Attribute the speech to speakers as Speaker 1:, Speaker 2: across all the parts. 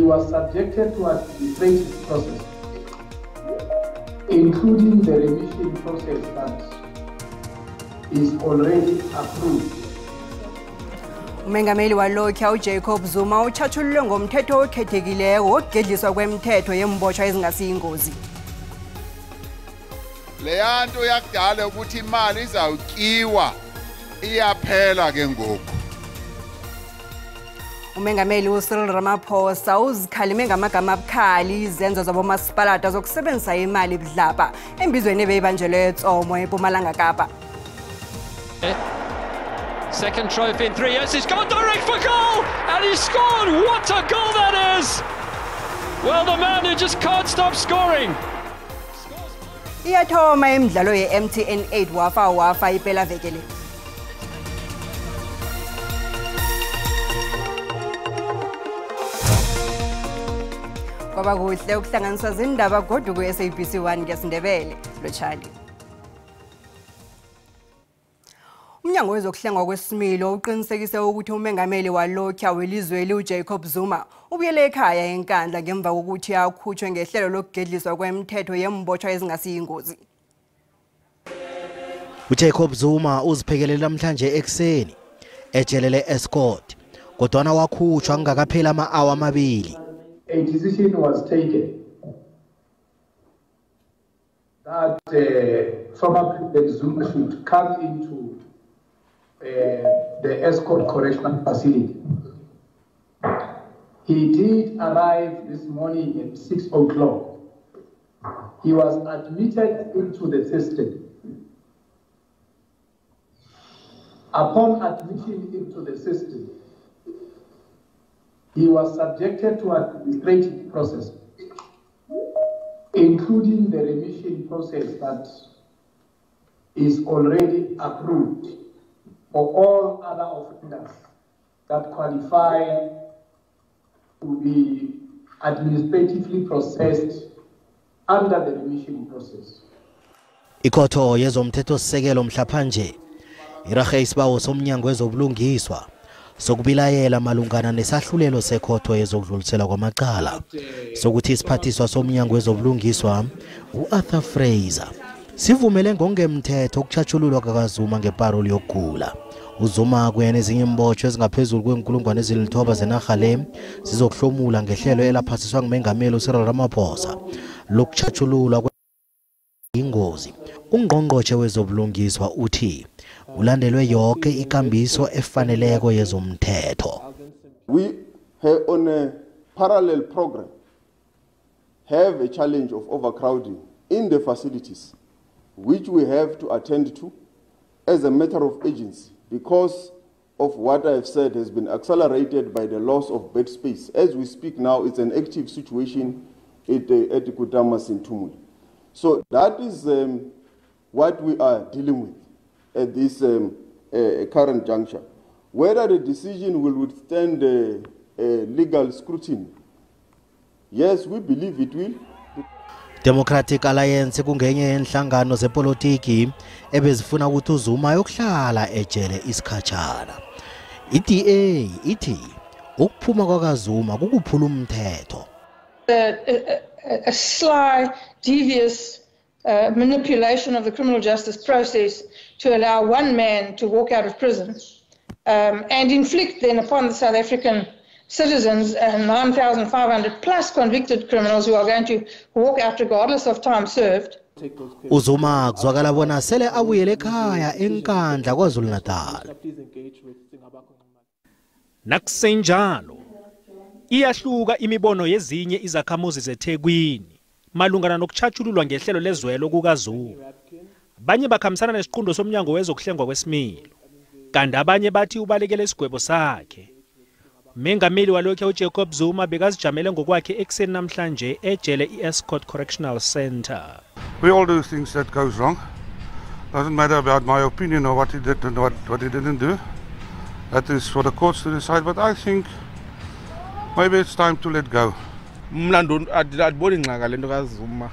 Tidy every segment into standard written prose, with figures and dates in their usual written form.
Speaker 1: was subjected to administrative process, including the remission process that is already approved.
Speaker 2: Umengameli walokhu uJacob Zuma uchathululwe ngomthetho okhethekileko wokugedliswa kwemithetho yembotshwa ezingasiyingozi.
Speaker 3: Leya nto yakudala ukuthi imali izawutyiwa iyaphela ke ngoku.
Speaker 2: Umengameli uCyril Ramaphosa uzikhalime ngamagama abukhali izenzo zabomasipalata zokusebenzisa imali budlabha embizweni ebeyibanjelwe eTsomo eMpumalanga Kapa.
Speaker 4: Second trophy in 3 years. He's gone direct for goal, and he's scored. What a goal that is! Well, the man who just can't stop scoring.
Speaker 2: Iyathoma imidlalo ye-MTN 8 wafa wafa iphela vekele. Kwaba kuhle ukuhlanganiswa zindaba godu ku-SABC 1 ngesiNdebele. Lotshani. Umnyango wezokuhlengwa kwesimilo uqinisekise ukuthi umengameli walokhu welizweli uJacob Zuma ubuyele ekhaya eNkandla ngemva kokuthi akhutshwe ngehlelo lokugedliswa kwemithetho yembotshwa ezingasiyingozi.
Speaker 5: uJacob Zuma uziphekelele namhlanje ekuseni ejele le-Escort, kodwana wakhutshwa kungakapheli ama-awa amabili.
Speaker 1: A decision was taken that former President Zuma should come into the Escort Correctional Facility. He did arrive this morning at 6 o'clock. He was admitted into the system. Upon admission into the system, he was subjected to administrative process, including the remission process that is already approved for all other offenders that qualify to be administratively processed under the remission process.
Speaker 5: Ikhotho yezomthethosisekelo mhlaphanje irahe isibawo somnyango wezobulungiswa sokubilayela malungana nesahlulelo sekhotho yezokudluliselwa kwamacala sokuthi isiphathiswa somnyango wezobulungiswa u-Arthur Fraser sivumele ngongemthetho ukuchatshululwa kaZuma ngeparoli yokugula. uZuma kunye nezinye imbotshwa ezingaphezulu kwenkulungwane ezilithoba zenarha le zizokuhlomula ngehlelo elaphasiswa ngumengameli uCyril Ramaphosa lokuchatshululwa ingozi. Ungqongqotjhe wezobulungiswa uthi ulandelwe yonke ikambiso efaneleko yezomthetho.
Speaker 6: We have on a parallel program have a challenge of overcrowding in the facilities, which we have to attend to as a matter of urgency because of what I have said has been accelerated by the loss of bed space. As we speak now, it's an active situation at Kutama Sintumuli. So that is what we are dealing with at this current juncture. Whether the decision will withstand legal scrutiny, yes, we believe it will.
Speaker 5: Democratic Alliance kungenye yenhlangano zepolitiki ebezifuna ukuthi uZuma ayokuhlala ejele isikhatshana. I-DA ithi ukuphuma kwakaZuma kukuphula umthetho.
Speaker 7: A sly, devious manipulation of the criminal justice process to allow one man to walk out of prison and inflict then upon the South African citizens and 9,500 plus convicted criminals who are going to walk out regardless of time served.
Speaker 5: uZuma kuzwakala bona sele abuyele ekhaya eNkandla KwaZulu-Natal.
Speaker 8: Nakusenjalo iyahluka imibono yezinye izakhamuzi zeThekwini malungana nokuchatshululwa ngehlelo lezwelo kukaZuma. Abanye bakhambisana nesiqundo somnyango wezokuhlengwa kwesimilo, kanti abanye bathi ubalekele isigwebo sakhe. Mengameli walokhu uJacob Zuma bekazijamele ngokwakhe ekuseni namhlanje ejele i-Escort Correctional Center.
Speaker 9: We all do things that goes wrong. Doesn't matter about my opinion or what he did and what he didn't do. That is for the courts to decide, but I think maybe it's time to let go.
Speaker 10: Mna andiboni ingxaka le nto kaZuma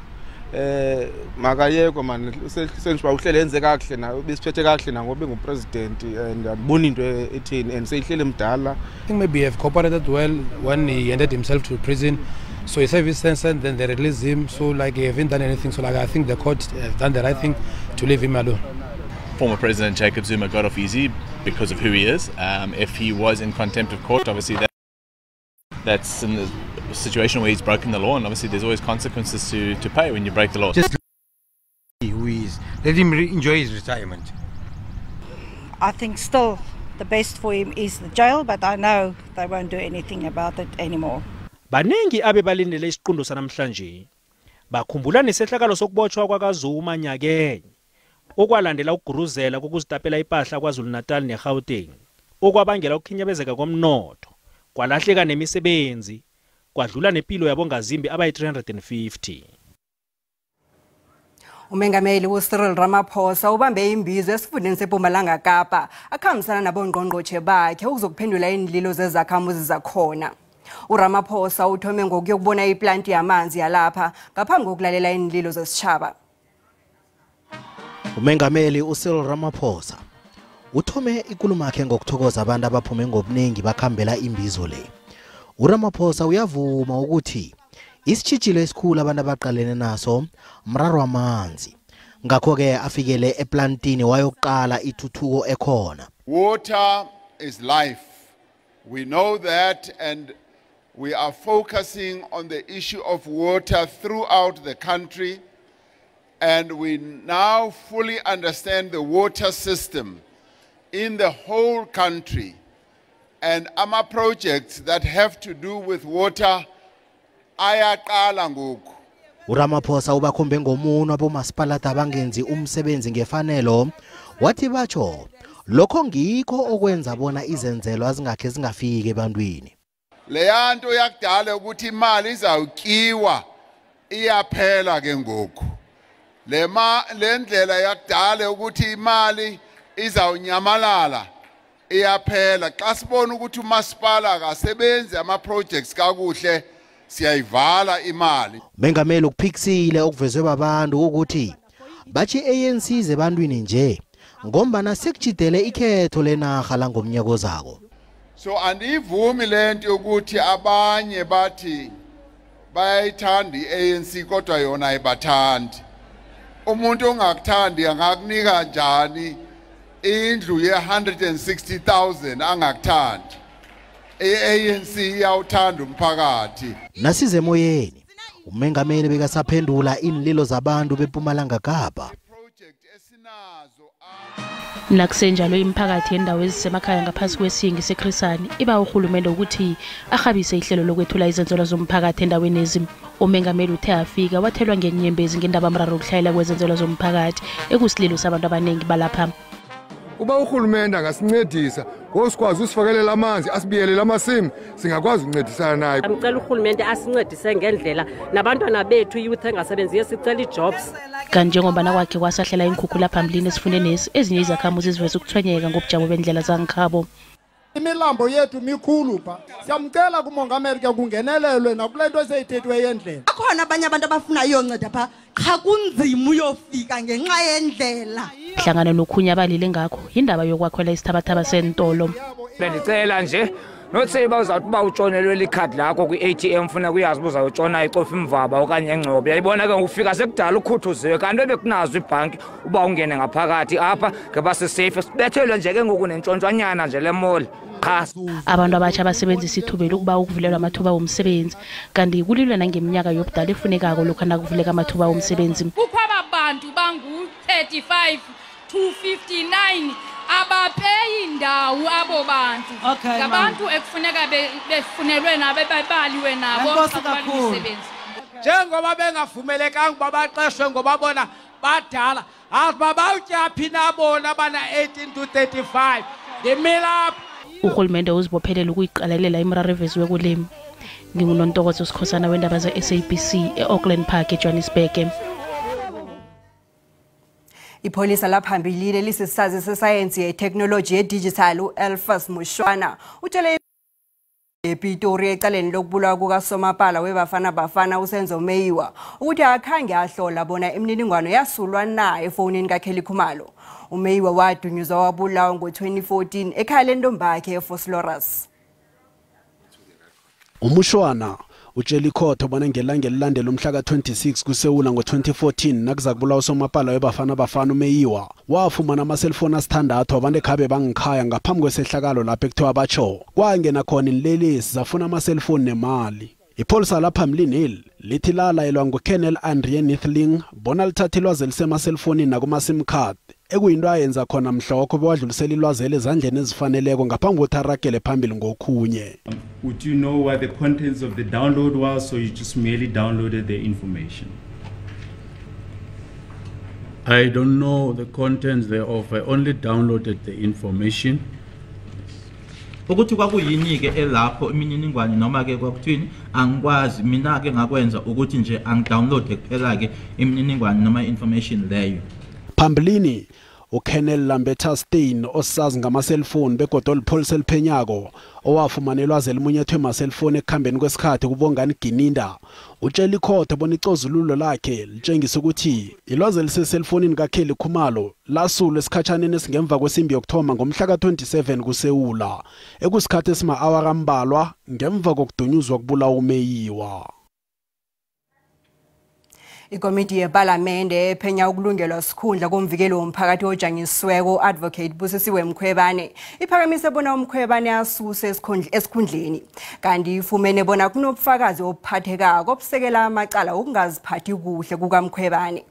Speaker 10: Makayekwe man, senje uhlele enze kakuhle na besiphethe kakuhle na ngoba engupresident and andiboni into etheni and seyihlele mdala.
Speaker 11: I think maybe he have cooperated well when he handed himself to prison. So he served his sentence, then they released him. So like he haven't done anything. So like I think the court have done the right thing to leave him alone.
Speaker 12: Former President Jacob Zuma got off easy because of who he is. If he was in contempt of court, obviously that's in the situation where he's broken the law, and obviously there's always consequences to pay when you break the law.
Speaker 13: Just who he is. Let him enjoy his retirement.
Speaker 14: I think still the best for him is the jail, but I know they won't do anything about it anymore.
Speaker 8: Baningi abe balindele isiqundo sanamhlanje bakhumbula nesehlakalo sokubotshwa kwakaZuma nyakenye okwalandela ukuguruzela kokuzitapela ipahla KwaZulu-Natal neGauteng okwabangela ukukhinyabezeka komnotho, kwalahleka nemisebenzi, kwadlula nempilo yabongazimbi abayi-350.
Speaker 2: Umengameli uCyril Ramaphosa ubambe imbizo esifundeni seMpumalanga Kapa akhambisana nabongqongqotjhe bakhe ukuzokuphendula iinlilo zezakhamuzi zakhona. uRamaphosa uthome ngokuyokubona iplanti yamanzi yalapha ngaphambi kokulalela iinlilo zesitjhaba.
Speaker 5: Umengameli uCyril Ramaphosa uthome ikulumo yakhe ngokuthokoza abantu abaphume ngobuningi bakhambela imbizo le. uRamaphosa uyavuma ukuthi isitjhijilo esikhulu abantu abaqalene naso mraro wamanzi. Ngakho-ke afikele eplantini wayoqala ithuthuko ekhona.
Speaker 3: Water is life. We know that, and we are focusing on the issue of water throughout the country, and we now fully understand the water system in the whole country, and ama projects that have to do with water ayaqala ngoku.
Speaker 5: uRamaphosa ubakhombe ngomuno abomasipalata abangenzi umsebenzi ngefanelo, wathi batsho lokho ngikho okwenza bona izenzelwa zingakhe zingafiki ebantwini.
Speaker 3: Leya nto yakudala ukuthi imali izawutyiwa iyaphela ke ngoku. Le ndlela yakudala ukuthi imali izawunyamalala iyaphela. Xa sibona ukuthi umasipala akasebenzi ama projects kakuhle, siyayivala imali.
Speaker 5: Mengameli ukuphikisile okuvezwe babantu ukuthi bathi ANC zebantwini nje ngombana sekujidele ikhetho lenarha langomnyaka ozako.
Speaker 3: So andiyivumi lento yokuthi abanye bathi bayayithanda i-ANC kodwa yona ayibathandi. Umuntu ongakuthandi angakunika njani indlu ye-160,000 angakuthandi? I-ANC iyawuthanda umphakathi.
Speaker 5: Nasize emoyeni, umengameli bekasaphendula iinlilo zabantu beMpumalanga Kapa.
Speaker 15: Nakusenjalo imiphakathi yendawo ezisemakhaya ngaphasi kwesiyingi seKrisani iba urhulumende ukuthi arhabise ihlelo lokwethula izenzelwa zomphakathi endaweni ezi. Umengameli uthe afika wathelwa ngenyembezi ngendaba mraro yokuhlayela kwezenzelwa zomphakathi ekusililo sabantu abaningi balapha.
Speaker 16: Uba urhulumende angasincedisa ngosikwazi usifakelela amanzi asibiyelele amasimi, singakwazi ukuncedisana naye.
Speaker 17: Ngicela urhulumente asincedise ngendlela nabantwana bethu youth engasebenziyo, sicela ijobs.
Speaker 15: Kanti njengoba nakwakhe kwasahlela iinkhukhula phambilini esifundeni esi, ezinye izakhamuzi ziveza ukuthwenyeka ngobujamo bendlela zangikhabo.
Speaker 18: Imilambo yethu mikhulu pha. Siyamcela kumongameli ke kungenelelwe nakule nto eseyithethwe yendlela.
Speaker 19: Akhona abanye abantu abafuna iyonceda pha, qha kunzima uyofika ngenxa yendlela.
Speaker 15: Hlangana nokhunye abalile ngakho yindaba yokwakhwela isithabathaba sentolo.
Speaker 20: Bendicela nje nothi bawuzawuthi uba utshonelwe likhadi lakho kwi-ATM funa kuyazi uba uzawutshona icofa imvaba okanye engcobo. Uyayibona ke ngokufika sekudala ukhuthuziwe kanti ebekunazo ibhanki uba ungene ngaphakathi apha ngeba sisefe sibethelwe nje ke ngoku nentshontshwanyana nje le mall. Qha
Speaker 15: abantu abatsha basebenzisa ithubeli ukuba ukuvulelwa amathuba womsebenzi, kanti kulilwe nangeminyaka yobudala efunekako lokhu nakuvuleka amathuba womsebenzi.
Speaker 21: Kukho abantu bangu-35 to 59 abapeyi ndawo abo bantu. Ngabantu ekufuneka befunelwe nabo bebaliwe nabo imisebenzi.
Speaker 22: Njengoba bengavumelekanga uba baqeshwe ngoba bona badala, ababawutyaphi nabona bana 18 to 35 ndimilapha.
Speaker 15: Urhulumende uzibophelele ukuyiqalelela imiraro eveziwe kulimi. Ngingunontokozo Sikhosana wendaba ze-SABC e-Auckland Park eJohannesburg.
Speaker 2: Ipholisa laphambilini lisisazi sesayensi yeteknoloji yedigital u-Elphas Mushwana utshele yePitori ecaleni lokubulawa kukaSomapala weBafana Bafana uSenzo Meyiwa ukuthi akhange ahlola bona imininingwano yasulwa na efonini kaKelly Khumalo. UMeyiwa wadunyuzwa wabulawa ngo-2014 ekhaya lentombakhe eVosloorus.
Speaker 1: Umushwana utshela ikhotho bona ngelanga elilandela umhla ka-26 kuSewula ngo-2014 nakuza kubulawa uSomapala weBafana Bafana uMeyiwa wafumana amaselfoni asithandathu abantu ekhabe bangikhaya ngaphambi kwesehlakalo lapho ekuthiwa batsho kwangena khona inlelesi zafuna amaselfoni nemali. Ipholisa laphambilini lithi lalayelwa nguColonel Andrea Nithling bona lithathe ilwazi elisemaselfonini nakuma-SIM card ekuyinto ayenza khona mhlokho bewadlulisela ilwazi ezandleni ezifaneleko ngaphambi kokuthi aragele phambili ngokhunye.
Speaker 4: Would you know what the contents of the download was, so you just merely downloaded the information?
Speaker 23: I don't know the contents thereof. I only downloaded the information.
Speaker 24: Ukuthi kwakuyini ke elapho imininingwane noma ke kwakuthini angikwazi mina ke ngakwenza ukuthi nje angidownload kuphela ke imininingwane noma information leyo.
Speaker 1: Phambilini uColonel Lamberta Stein osazi ngamaselfoni begodwa olipholisa eliphenyako owafumana ilwazi elimunyethwe emaselfoni ekuhambeni kwesikhathi kuBongani Gininda utshela ikhotho bona icozululo lakhe litshengisa ukuthi ilwazi eliseselfonini kaKelly Khumalo lasulwa esikhatshaneni esingemva kwesimbi yokuthoma ngomhla ka-27 kuSewula ekusikhathi esima-awara ambalwa ngemva kokudunyuzwa kubulawa uMeyiwa.
Speaker 2: Ikomiti yePhalamende ephenya ukulungelwa sikhundla komvikeli womphakathi ojanyisiweko Advocate Busisiwe Mkhwebane iphakamise bona uMkhwebane asuse esikhundleni kanti ifumene bona kunobufakazi obuphathekako obusekela amacala okungaziphathi kuhle kukaMkhwebane.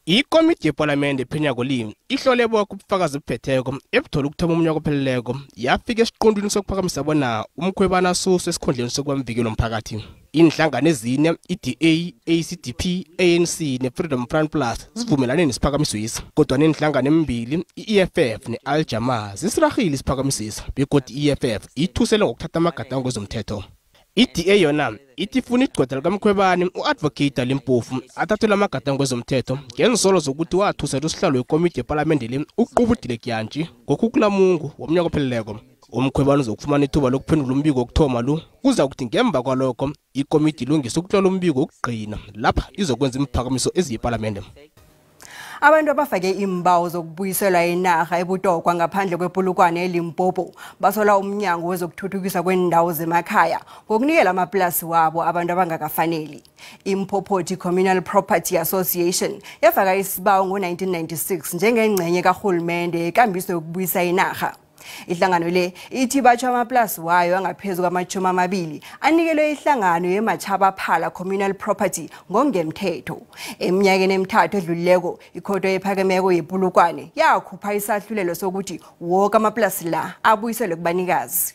Speaker 25: Ikomiti yePhalamende ephenyako le ihlole boke ubufakazi obuphetheko ebuthola ukuthoma umnyaka opheleleko yafika esiqundwini sokuphakamisa bona uMkhwebane asuswe esikhundleni sokuba mvikeli womphakathi. Inhlangano ezine i-DA, ACDP, ANC ne-Freedom Front Plus zivumelane nesiphakamiswesi kodwa nenhlangano embili i-EFF ne-Al Jamaa zisirahile isiphakamiswesi begodu i-EFF ithusele ngokuthatha amagadango ezomthetho. I-DA yona ithi ifuna igqwetha likaMkhwebane u-Advocate Limpofu athathelwe amagadango ezomthetho ngensolo zokuthi wathusela usihlalo wekomiti yePhalamende le uQubudile Gyantshi ngoKhukhulamungu womnyaka opheleleko. UMkhwebane uzokufumana ithuba lokuphendula umbiko wokuthoma lo kuza kuthi ngemva kwalokho ikomiti ilungise ukutlola umbiko wokugcina lapha izokwenza imiphakamiso eziyePhalamende.
Speaker 2: Abantu abafake imbawo zokubuyiselwa inarha eButokwa ngaphandle kwePolokwane eLimpopo basola umnyango wezokuthuthukiswa kwendawo zemakhaya ngokunikela amaplasi wabo abantu abangakafaneli. Impopoti Communal Property Association yafaka isibawo ngo-1996 njengengxenye kahulumende ekambiso yokubuyisa inarha. Ihlangano le ithi batsho amaplasi wayo angaphezu kwama-20 anikelwe ihlangano yeMachabaphala Communal Property ngongemthetho. Eminyakeni emithathu edlulileko ikhotho ephakemeko yePolokwane yakhupha isahlulelo sokuthi wonke amaplasi la abuyiselwe kubanikazi.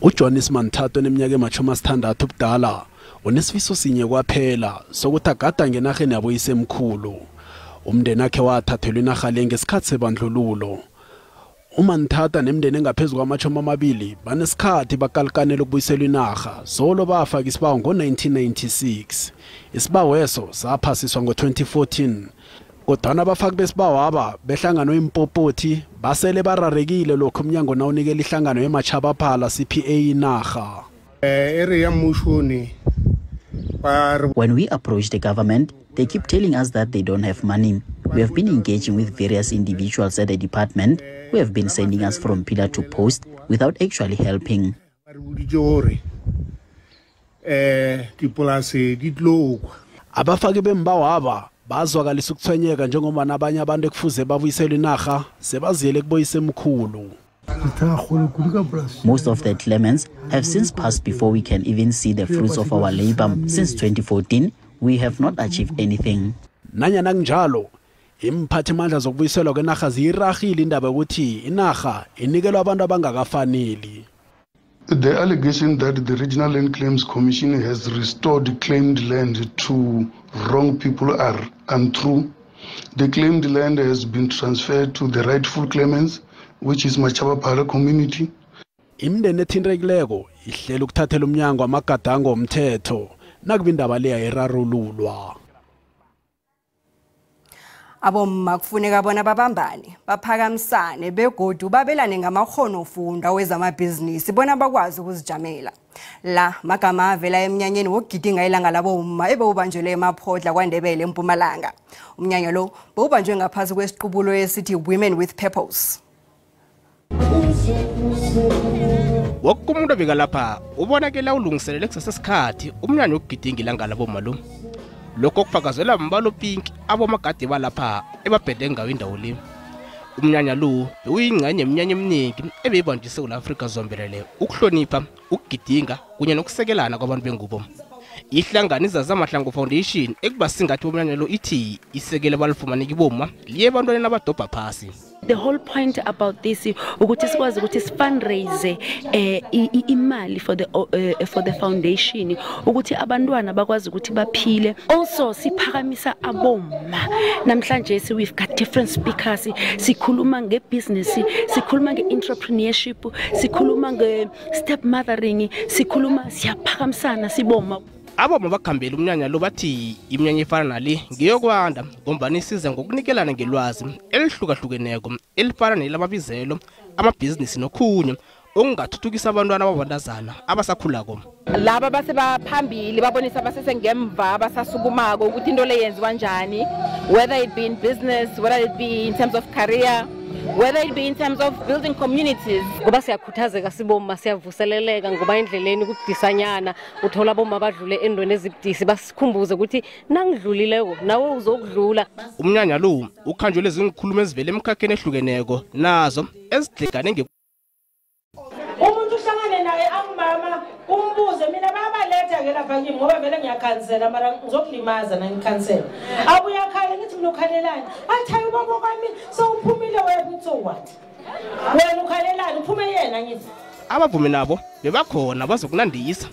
Speaker 1: uJohn Manthato oneminyaka ema-60 ubudala unesifiso sinye kwaphela sokuthi agada ngenarheni yabo isemkhulu. Umndeni wakhe wathathelwa inarha le ngesikhathi sebandlululo. UManthata nemndeni engaphezu kwama-20 banesikhathi bakalikanela ukubuyiselwa inarha solo bafaka isibawo ngo-1996. Isibawo eso saphasiswa ngo-2014 kodwana abafaki besibawo aba behlangano iMpopoti basele bararekile lokhu umnyango nawunikela ihlangano yeMachabaphala CPA inarha.
Speaker 26: When we approach the government, they keep telling us that they don't have money. We have been engaging with various individuals at the department who have been sending us from pillar to post without actually helping.
Speaker 1: Abafaki bembawo aba bazwakalisa ukuthwenyeka njengoba nabanye abantu ekufuze babuyiselwe inarha sebaziyele kuboyisemkhulu.
Speaker 26: Most of the claimants have since passed before we can even see the fruits of our labor. Since 2014, we have not achieved anything.
Speaker 1: Nanyana kunjalo, imphathimandla zokubuyiselwa kwenarha ziyirahile indaba yokuthi inarha inikelwa abantu abangakafaneli.
Speaker 27: The allegation that the Regional Land Claims Commission has restored claimed land to wrong people are untrue. The claimed land has been transferred to the rightful claimants, which is Machabaphala community.
Speaker 1: Imindeni ethintekileko ihlela ukuthathela umnyango amagadango omthetho nakuba indaba le ayirarululwa.
Speaker 2: Abomma kufuneka bona babambane, baphakamisane begodu babelane ngamakghonofundwa wezamabhizinisi bona bakwazi ukuzijamela. La magama avela emnyanyeni wokugidinga ilanga labomma ebewubanjelwe eMaphodla kwaNdebele eMpumalanga. Umnyanya lo bewubanjwe ngaphasi kwesiqubulo esithi Women with Purpose.
Speaker 25: Woke umuntu obika lapha ubonakele ulungiselele kusesesikhathi umnyanya wokugidinga ilanga labomma lo. Lokho kufakazelwa mbalo pinki abomagade balapha ebabhede ngayo indawo le. Umnyanya lo bewuyingxenye yeminyanya eminingi ebeyibanjwe eSouth Africa zombelele ukuhlonipha, ukugidinga kunye nokusekelana kwabantu bengubo. Ihlangano iZaza Mahlangu Foundation ekubasingathi bomnyanya lo ithi isekele balifumane kiboma liye ebantwaneni abadobha phasi.
Speaker 6: The whole point about this ukuthi sikwazi ukuthi fundraise imali for the foundation ukuthi abantwana bakwazi ukuthi baphile. Also siphakamisa abomma. Namhlanje we've got different speakers, sikhuluma ngebusiness, sikhuluma nge-entrepreneurship, sikhuluma nge-step mothering, sikhuluma siyaphakamisana siboma.
Speaker 25: Abomma bakhambela umnyanya lo bathi iminyanya efana nale ngeyokwanda ngombana isiza ngokunikelana ngelwazi elihlukahlukeneko elifana nelamabizelo, amabhizinisi nokhunye okungathuthukisa abantwana ababantazana abasakhulako.
Speaker 7: Laba basebaphambili babonisa abasesengemva abasasukumako ukuthi into le yenziwa njani, whether it be in business, whether it be in terms of career, whether it be in terms of building communities.
Speaker 17: Ngoba siyakhuthazeka siboma, siyavuseleleka ngoba endleleni kubudisanyana, uthola abomma badlule endweni ezibudisi, basikhumbuze ukuthi nangidlulileko nawe uzokudlula.
Speaker 25: Umnyanya lo ukhanjwe ziinkhulumo ezivela emkhakheni ehlukeneko nazo ezidlegane nge
Speaker 9: Umuntu uhlangane naye angumama, umbuze. Mina bayabaletha-ke lapha kimi ngoba vele ngiyakhansela, mara ngizokulimaza nangikhansela. Abuye akhale, ngithi mina ukhalelani? Athi hayi, ubaba kwami sewuphumile wena. Ngithi so what? Wena ukhalelani? Uphume yena, ngithi.
Speaker 25: Abavumi nabo bebakhona bazokunandisa.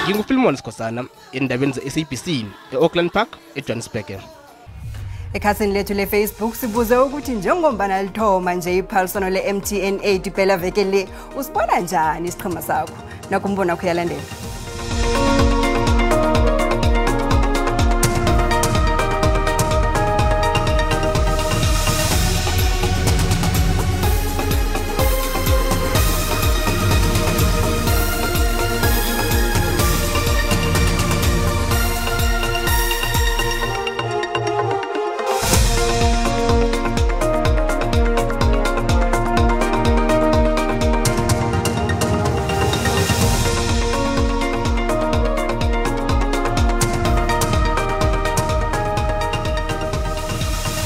Speaker 25: NginguFilmon Sikhosana endabeni ze-SABC e-Auckland Park, eJohannesburg.
Speaker 2: Ekhasini lethu le-Facebook sibuze ukuthi njengombana lithoma nje iphaliswano le-MTN 8 phela veke le, usibona njani isiqhema sakho? Nakumbona kuyalandela.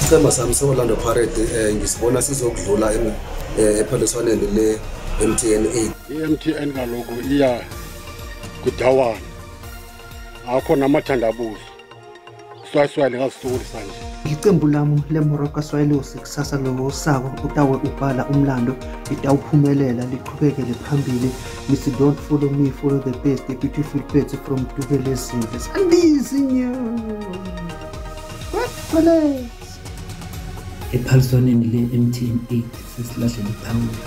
Speaker 10: Isiqhema sami se-Orlando Pirate ngisibona sizokudlula ephaliswaneni le-MTN 8.
Speaker 11: I-MTN kaloku iya kudawana, akho namathandabuzo, swayiswayi lingazisukulisa nje.
Speaker 12: Icembu lami leMoroka Swallows kusasa losako utawe ubhala umlando, litawuphumelela liqhubekele phambili. Miss don't follow me, follow the best, the beautiful birds from Dubelezimbe sandizinyo.
Speaker 13: Ephaliswaneni le-MTN 8 sesilahlele iphawula,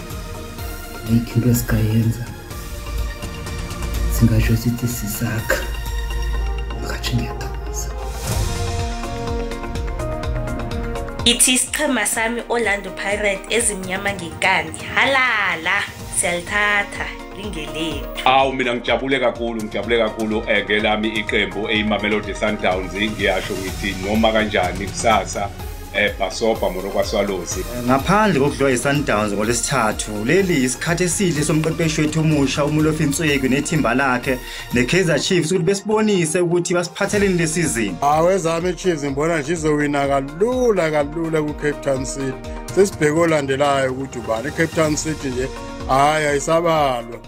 Speaker 13: ayikho into esingayenza, singasho sithi sisakha mrhatshi. Ngiyathokoza.
Speaker 28: Ithi isiqhema sami Orlando Pirate ezimnyama ngekani, halala, siyalithatha lingelethu.
Speaker 29: Awu, mina ngijabule kakhulu, ngijabule kakhulu ngelami iqembu eyiMamelodi Sundowns. Ngiyasho ngithi noma kanjani kusasa Basopa Moroka Swallows.
Speaker 30: Ngaphandle kokudliwa yi-Sundowns ngolwesithathu, leli isikhathi esihle somqeqeshi wethu omusha uMolefi Ntseki nethimba lakhe ne-Kaizer Chiefs ukuthi besibonise ukuthi basiphatheleni le season.
Speaker 31: Awezami i-Chiefs ngibona nje izowina kalula kalula ku-Cape Town City. Sesibheke olandelayo ukuthi ubani. I-Cape Town City nje hhayi, ayisabalwa.